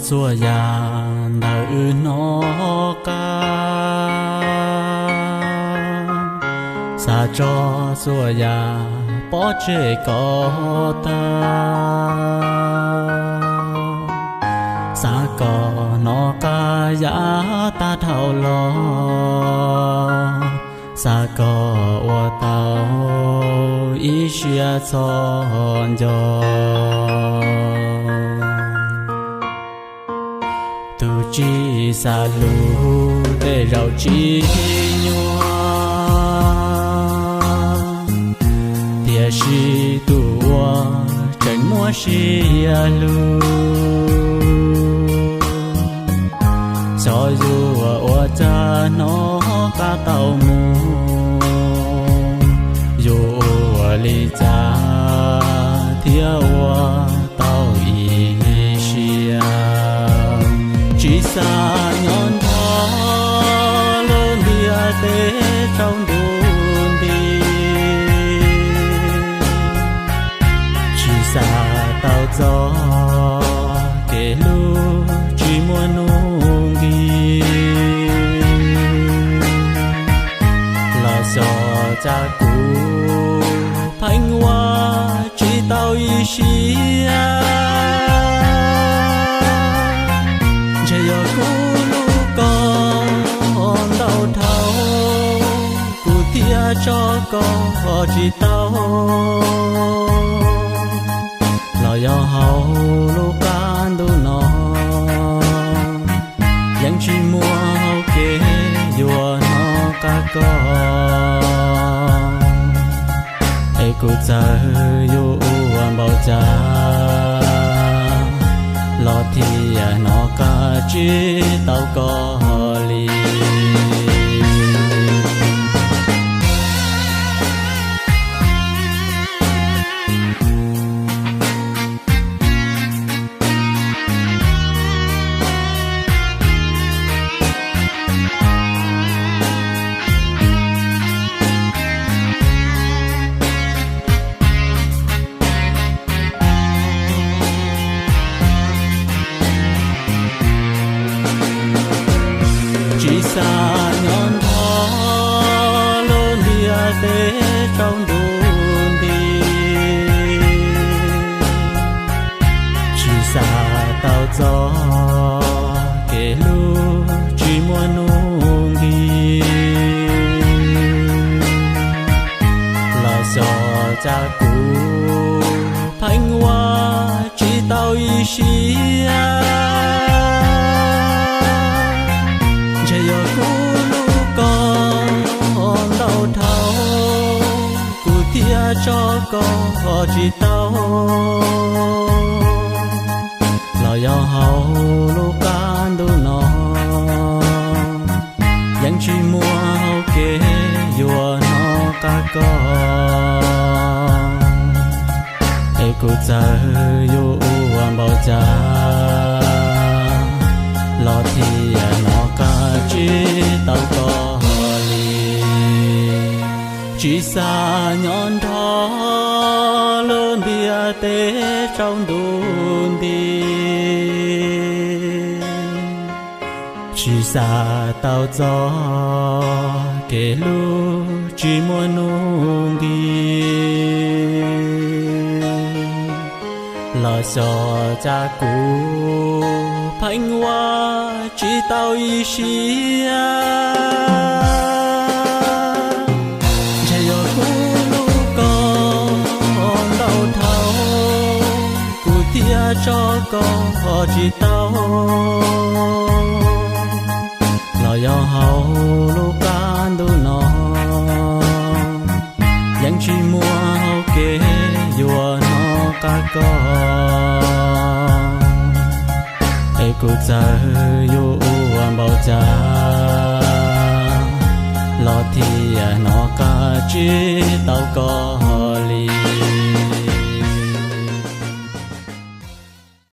txhua yam ntawm wb hnov qab, xav tso txhua yam pov tseg kom tag, xav kom hnov qab yav tag dhau los, xav kom ua tau ib siab txhos nco. Tus tsis xav hlub tej zaum tsis nyuaj, tiam sis tus uas tseem muaj siab hlub, xyov yuav ua cas hnov qab tau mus, yuav ua li cas thiaj ua tau ib siab. Tsis xav nyob nrog lub ntiaj teb tsaus ntuj nti, tsis xav tau txog kev hlub tsis muaj nuj nqis, los xyov cas kuv pheej ua tsis tau ib siab. Ntshe yog kuv hlub koj ntau dhau, kuv thiaj tso koj tsis tau, los yog hauv lub qab ntuj no yeej tsis muaj hau kev yuav hnov qab koj, es kuv txawm yuav ua npaum cas los thiaj hnov qab tsis tau koj li. Tsis xav nyob nrog lub ntiaj teb tsaus ntuj nti, tsis xav tau txog kev hlub tsis muaj nuj nqis, los xyov cas kuv pheej ua tsis tau ib siab. Ntshe yog kuv hlub koj ntau dhau, kuv thiaj tso koj tsis tau, los yog hauv lub qab ntuj no yeej tsis muaj hau kev yuav hnov qab koj, es kuv txawm yuav ua npaum cas los thiaj hnov qab tsis tau koj li. Tsis xav nyob nrog lub ntiaj teb tsaus ntuj nti, tsis xav tau txog kev hlub tsis muaj nuj nqis, los xyov cas kuv pheej ua tsis tau ib siab. Ntshe yog kuv hlub koj ntau dhau, kuv thiaj tso koj tsis tau, los yog hauv lub qab ntuj no yeej tsis muaj hau kev yuav hnov qab koj, es kuv txawm yuav ua npaum cas los thiaj hnov qab tsis tau koj